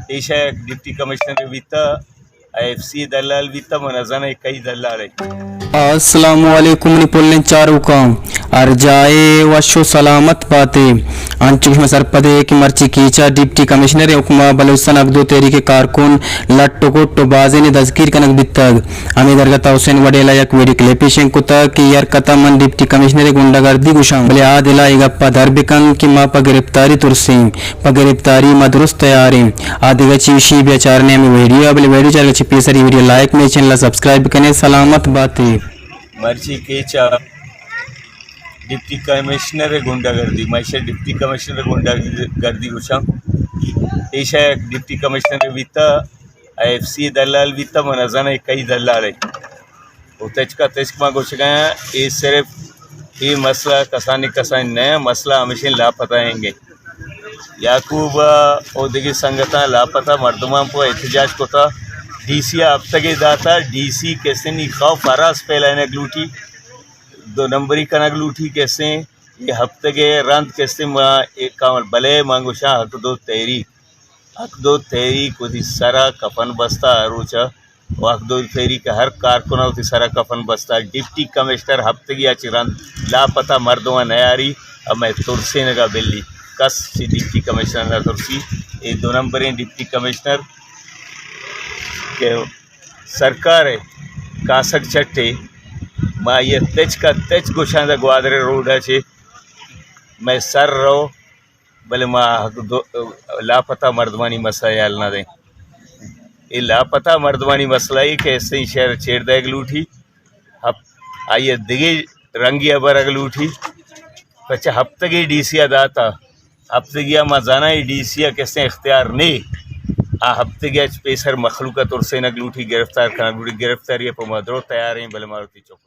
ایشا یک deputy commissioner بیتا، F C دلال بیتا، من نزاناں اے کئی دلال اے۔ السلام علیکم منی پلیں چاروکاں، ہر جائے وش و سلامت باتے۔ انچوش ما سرپدے کہ مرچی کیچا ڈپٹی کمشنر حکومت بلوچستان حق دو تحریک کارکن لٹ و کٹ و بازینے دزگیر کنگ بیتگ۔ ہمے درگت ء حسین وڈیلا یک ویڈیو کلپے شنگ کتگ کہ اے حرکت ء من ڈپٹی کمشنر ء گنڈہ گردی گوشاں، بلے آ دل ء اے گپ ء در بکن کہ ما پہ گرپتاری ترسیں، پہ گرپتاری ما درست تیار ایں۔ آ دگہ چی گوشی بیا چارنے ہمے ویڈیو ء، بلے ویڈیو چارگ ء چہ پیسر اے ویڈیو لائک، مئے چینل ء سبسکرائب بکنے۔ سلامت بات ئے۔ مرچی کیچ ء ڈپٹی کمشنر ء گنڈہ گردی، ما ایشی ء ڈپٹی کمشنر ء گنڈہ گردی گوشاں۔ ایشا یک ڈپٹی کمشنر بیتا، ایف سی دلال بیتا، من نزاناں اے کئی دلال اے۔ و تچکا تچک ما گوشگاں، اے صرف اے مسئلہ کسانی کسانی نہ، مسئلہ ہمیشیں لاپتہ اینگیں۔ یعقوب ء و دگہ سنگتاں لاپتہ مردماں پہ احتجاج کتا، ڈی سی ء ہفتگے داتا، ڈی سی کسے نی خوف ہراس پھیلائینگ لوٹی، دو نمبری کنگ لوٹی کسے، اے ہفتگے رند کسے ما اے کامل بلے من گوشاں حق دو تحریک، حق دو تحریک وتی سرا کفن بستا ہر روچا و حق دو تحریک ہر کارکنا وتی سرا کفن بستا۔ ڈپٹی کمشنر ہفتگی ء چہ رند لاپتہ مردماں نیاری، ہمے ترسینگا بلی، کس چہ ڈپٹی کمشنر نہ ترسی۔ اے دو نمبریں ڈپٹی کمشنر کہ سرکار ء کاسگ چٹے، ما یہ تچکا تچ گوشاں دا گوادر روڈ ء چہ مئے سر رو، بلے ما حق دو، لاپتہ مردمانی مسئلہ حل نہ دیں۔ اے لاپتہ مردمانی مسئلہ ای کہ استیں شہر چیر دئیگ لوٹی، ہپ-، آئی ء دگہ رنگی ء برگ لوٹی۔ پچہ ہفتگی ڈی سی ء داتا، ہفتگی ء ما زاناں اے ڈی سی ء کسیں اختیار نے، آ ہفتگی ء چہ پیسر مخلوق ء ترسینگ لوٹی، گرفتار کنگ لوٹی، گرفتاری ء پہ ما درو تیار ایں، بلے ما وتی چپ